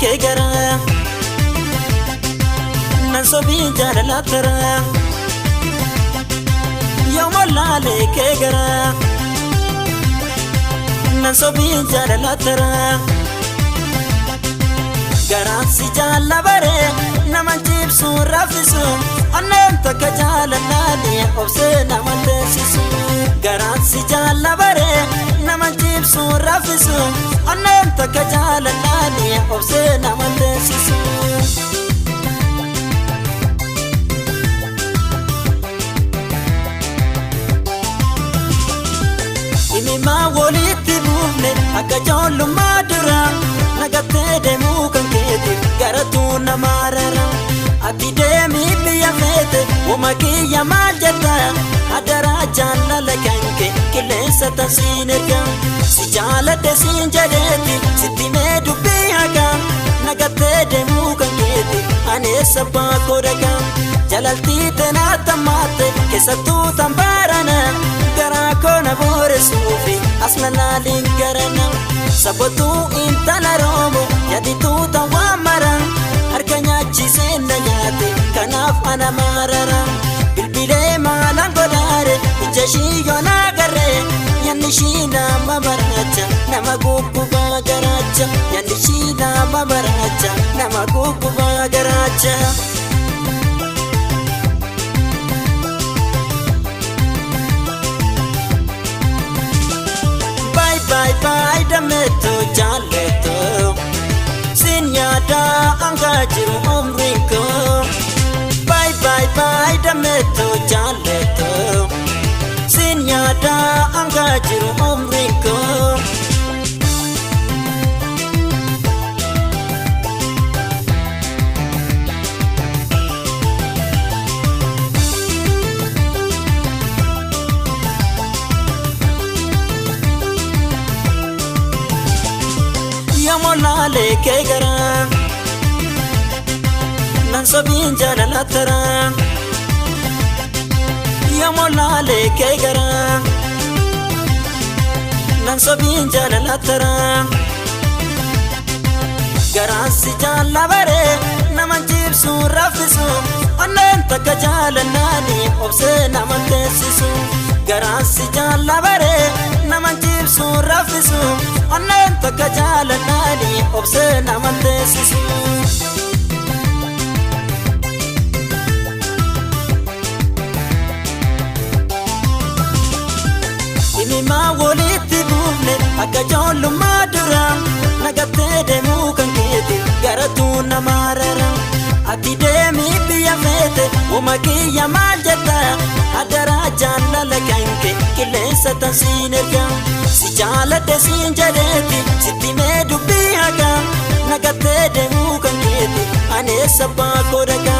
kee gara nan sobiin jaalala tara yooma laalee kee gara nan sobiin jaalala tara garaan si jaalla bare nama jibsu raffisu onneen takka jaalalaani obsee nama teessisu garaan si jaalla bare nama jibsu raffisu onneen takka jaalalaani obsee nama teessisu. Imimaa walitti buufne akka ijoollummaa dura nagattee deemuu kan keeti garatuu nama rara. Ati deemii biyya feete woma kiyya maal jetta adaraa jaalala kan kee qilleensa tansiin erga. Si jaaladhe siin jedheeti sitti mee dubbii haqa nagattee deemuu kan keeti ani eessa baakoo dhaqa. Jalaltii tenaa tammaatte keessattuu tan baarana garaa koo na booressuufi as na laaliin garana. Sabotuu intala roomo yaadituu tan waan mara harka nyaachisee na nyaate kanaaf ana maarara. Bilbilee maalaan godhaare ija ishii yoo na agarre yaadni ishii nama maraacha nama guggubaa garaacha yaadni ishii nama maraacha nama guggubaa garaacha. Bye bye bye dameetu jaalleetu siin yaada hangaa jiru umriin koo. Bye bye bye dameetu jaalleetu siin yaada hangaa jiru umriin koo. Yooma laalee kee gara nan sobiin jaalala tara yooma laalee kee gara nan sobiin jaalala tara garaan si jaalla bare nama jibsu raffisu onneen takka jaalannaani obsee nama teessisu garaan si jaalla bare nama jibsu raffisu onneen takka jaalannaani obsee nama teessisu. Imimaa walitti buufne akka ijoollummaa dura nagattee deemuu kan keeti garatuu nama rara. Ati deemii biyya feete woma kiyya maal jetta adaraa jaalala kan kee qilleensa tan siin erga. Si jaaladhe siin jedheeti sitti mee dubbii haqa nagattee deemuu kan keeti ani eessa baakoo dhaqa.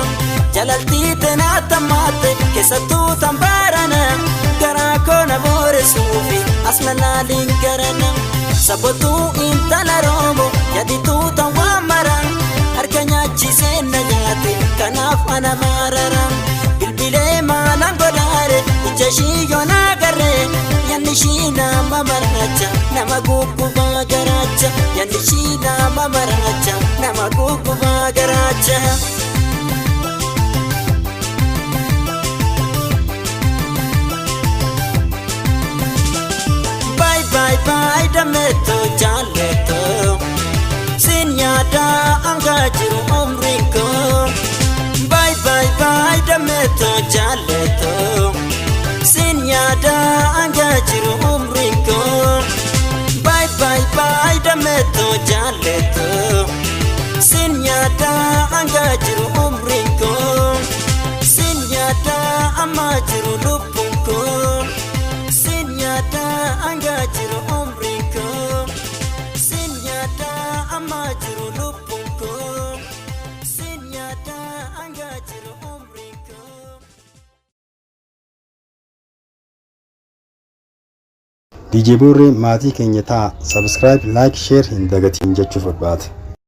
Jalaltii tenaa tammaatte keessattuu tan baarana garaa koo na booressuufi as na laaliin garana. Sabotuu intala roomo yaadituu tan waan mara harka nyaachisee na nyaate kanaaf ana maarara. Bilbilee maalaan godhaare ija ishii yoo na agarre yaadni ishii nama maraacha nama guggubaa garaacha yaadni ishii nama maraacha nama guggubaa garaacha. Bye bye bye dameetu jaalleetu siin yaada hangaa jiru umriin koo. Bye bye bye dameetu jaalleetu siin yaada hangaa jiru umriin koo. Bye bye bye dameetu jaalleetu siin yaada hangaa jiru umriin koo. Siin yaada ammaa jiru lubbuun koo. Siin yaada hangaa jiru umriin koo. Siin yaada ammaa jiru lubbuun koo. Siin yaada hangaa jiru umriin koo. DJ Boorree maatii keenya ta'a. Subscribe, like, share hin dagatiin jechuuf barbaada.